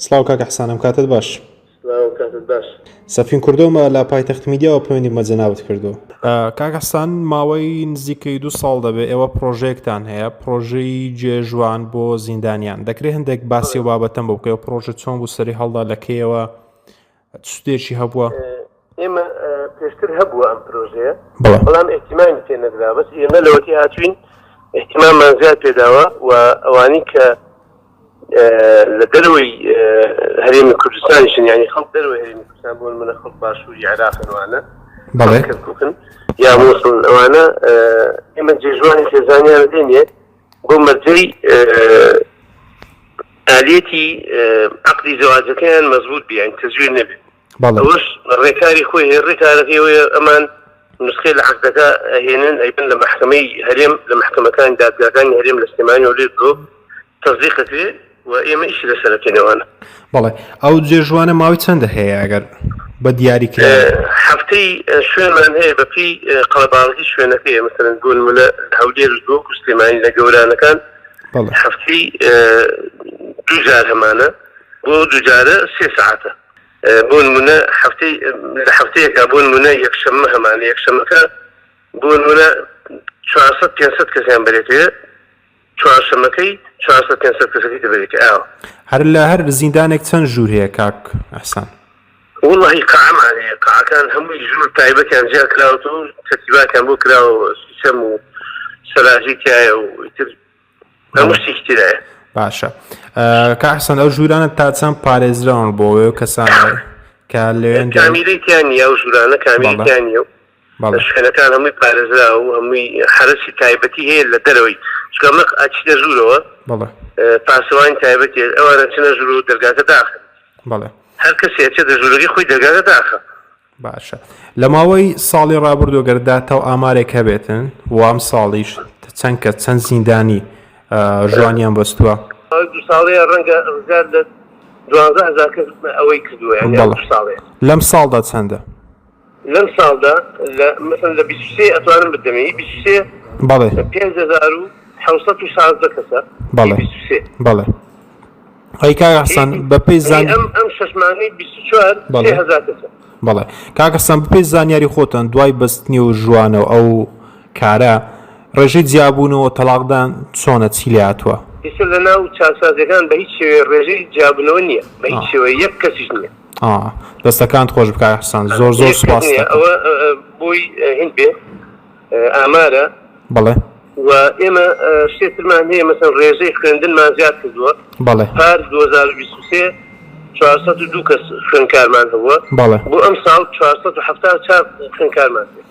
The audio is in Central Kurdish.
سڵاو کاک ئەحسان ئەم کاتەت باش. سڵاو کاتت باش. سەفین کوردۆمە لە پایتەخت میدیاوە پەیوەندیم بە جەنابت کردووە. کاک ئەحسان ماوەی نزیکەی دوو ساڵ دەبێ ئێوە پرۆژەیەکتان هەیە پرۆژەی جێژوان بۆ زیندانیان دەکرێ هەندێک باسی و بابەتەم بۆ بکەی ئەو پرۆژە چۆن بوو سەری هەڵدا لە کەیەوە چ سوودێکی هەبووە؟ ئێمە پێشتر هەبووە ئەم پرۆژەیە بەڵام ئیهتیمامی پێ نەدرا بەس ئێمە لەوەتی هاتوین ئیهتیماممان زیاد پێداوە و ئەوانی کە لە دەرەوەی هەرێمی کوردستانیشن یعنی خەڵک دەرەوەی هەرێمی کوردستان بۆ نمونە خەڵک باشووری عێراقن وانە بەڵێ کەرکوکن یا موسڵن ئەوانە ئێمە جێژوانی خێزانیان دێنێ بۆ مەرجەی ئالیەتی عەقدی زەواجەکەیان مەزبوط بێ یانی تەزویر نەبێ بەڵێ ئەوەش ڕێکاری خۆی هەیە ڕێکارەکەی ئەوەیە ئەمان نسخەی لە عەقدەکە ئەهێنن ئەیبن لە مەحکەمەی هەرێم لە مەحکەمەکانی دادگاکانی هەرێم لە سلێمانی و لێ بۆ تەسدیق ئەکرێ و ئێمە ئیشی لەسەر ئەکەین ئەوانە. بەڵێ ئەو جێژوانە ماوەی چەندە هەیە ئەگەر بە دیاری کراوی؟ هەفتەی شوێنمان هەیە بە پێی قەڵەباڵغی شوێنەکەیە مەسەلەن بۆ نمونە لە هەولێر و دهۆک و سلێمانی لە گەورانەکان بەڵێ. هەفتەی دوو جار هەمانە بۆ دوو جارە سێ سەعاتە بۆ نمونە هەفتەی لە هەفتەیەکا بۆ نمونە یەکشەممە هەمانە یەکشەممەکە بۆ نمونە 400 500 کەسیان بەرێتێ چوارشەمەکەی 400 500 کەسەکەی دەبەرێتێ ئاوە. هەر لە هەر زیندانێک چەند ژوور هەیە کاک ئەحسان؟ وەڵاهی قاعەمان هەیە قاعەکان هەمووی ژوور تایبەتیان جیا کراوەتەوە و تەرتیباتیان بۆ کراوە سیستەم و سەلاجەی تیایە و ئیتر هەموو شتێکی تێدایە. باشە کاک حسن ئەو ژوورانە تا چەند پارێزراون بۆ ئەو کەسانە کە لەوێن کامیرەی تیا نییە ئەو ژوورانە کامیرەی بەڵێ تیا نییە و بەڵێ شوێنەکان هەمووی پارێزراوە و هەمووی حەرەسی تایبەتی هەیە لە دەرەوەی چونکە ئەمە ئەچیتە ژوورەوە بەڵێ پاسەوانی تایبەتی هەیە ئەوان ئەچنە ژوورەوە دەرگاکە داخن بەڵێ هەر کەسێ ئەچێتە ژوورەکەی خۆی دەرگاکە داخە. باشە لە ماوەی ساڵی ڕابردوو گەر داتا و ئامارێک هەبێتن و ئەم ساڵیش چەند کەس چەند زیندانی ژوانیان بەستووە؟ ماوەی دوو ساڵەیە ڕەنگە زیاد لە 12000 کەس ئەوەی کردووە یانی ئەم بەڵێ دوو ساڵەیە. لەم ساڵدا چەندە؟ لەم ساڵدا لە مەسەلەن لە 23 ئەتوانم بدەمێ ئی 23 بەڵێ 5716 کەسە ئی بەڵێ 23. بەڵێ ئەی کاک حسن بەپێی زان ئەم ئەم شەش مانگەی 24 بەڵێ 3000 کەسە. بەڵێ کاک حسن بەپێی زانیاری خۆتان دوای بەستنی و ژوانە و ئەو کارە ڕێژەی جیابوونەوە تەڵاقدان چۆنە چی لێ هاتووە؟ ئێستا لە ناو چاکسازیەکان بە هیچ شێوەیە ڕێژەی جیابوونەوە نییە بە هیچ شێوەیە یەک کەسیش نییە. ئا دەستەکانت خۆش بێ کاک حسن زۆر زۆر یەک کەس سوپاست نییە دەکەم. ئەوە بۆی هین بێ ئامارە. بەڵێ. و ئێمە شتێ ترمان هەیە مەسەن ڕێژەی خوێندنمان زیاد کردووە. بەڵێ. پار 2023 402 کەس خوێندکارمان هەبووە. بەڵێ. بۆ ئەمساڵ 474 خوێندکارمان هەیە.